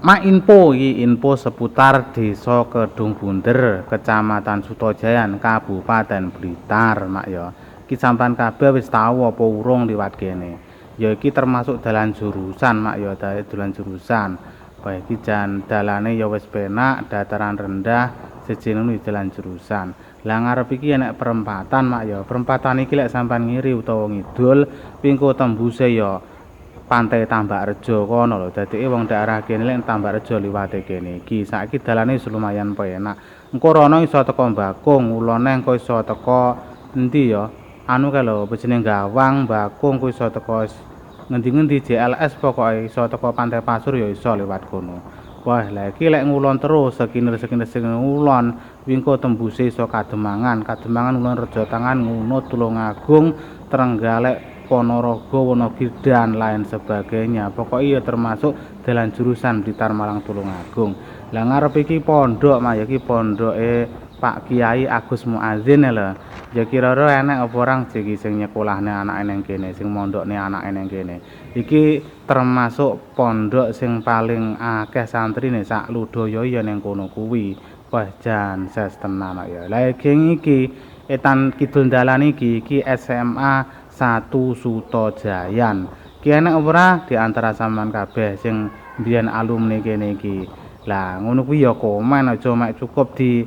Mak, info iki, info seputar Desa Kedung Bunder, Kecamatan Sutojayan, Kabupaten Blitar, Mak ya. Iki sampean kabeh wis tau apa urung liwat kene? Ya iki termasuk dalan jurusan, Mak ya, dalan jurusan. Wah, iki jan dalane ya wis penak, dataran rendah, siji ngono dalan jurusan. Lah, ngarep iki enek perempatan, Mak ya. Perempatan iki lek sampean ngiri utawa ngidul, engko tembuse ya Pantai Tambakrejo kono lho. Dadeke wong daerah kene lek Tambakrejo liwate kene iki. Saiki dalane wis lumayan penak. Engko rono iso teko Bakung, ngulone engko iso teko endi ya? Anu kae lho, apa jenenge, Gawang, Bakung ku iso teko ngendi-ngendi JLS, pokoke iso teko Pantai Pasur ya iso lewat kono. Wah, lah iki lek ngulon terus sekinir-sekinir sing ngulon, engko tembuse iso Kademangan, Kademangan ngulon Rejotangan, Ngunut, Tulungagung, Trenggalek, Ponorogo, Wonogiri, dan lain sebagainya. Pokoknya ya termasuk dalan jurusan Blitar, Malang, Tulungagung. Lah, ngarep iki pondok, Mak, ya iki pondoke Pak Kiai Agus Muadzin lho. Ya kira-kira enek apa ora iki sing nyekolahne anake ning kene, sing mondokne anake ning kene? Iki termasuk pondok sing paling akeh santrine sak Ludaya ya ning kono kuwi. Wah, jan ses tenan ya. Lah, geng iki etan kidul dalan iki, iki SMA 1 Sutojayan. Ki enek ora di antara sampean kabeh sing mbiyen alumni kene iki? Lah, ngono kuwi ya komen, aja mek cukup di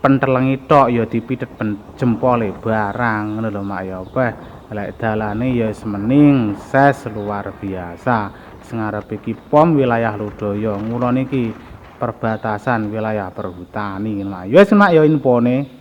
pentelengi tok ya, dipithit jempole barang ngono lho, Mak ya. Wah, lek dalane ya wis mening ses luar biasa. Sing ngarep iki POM wilayah Ludaya, ngulon iki perbatasan wilayah Perhutani, Mak. Ya wis, Mak ya, infone.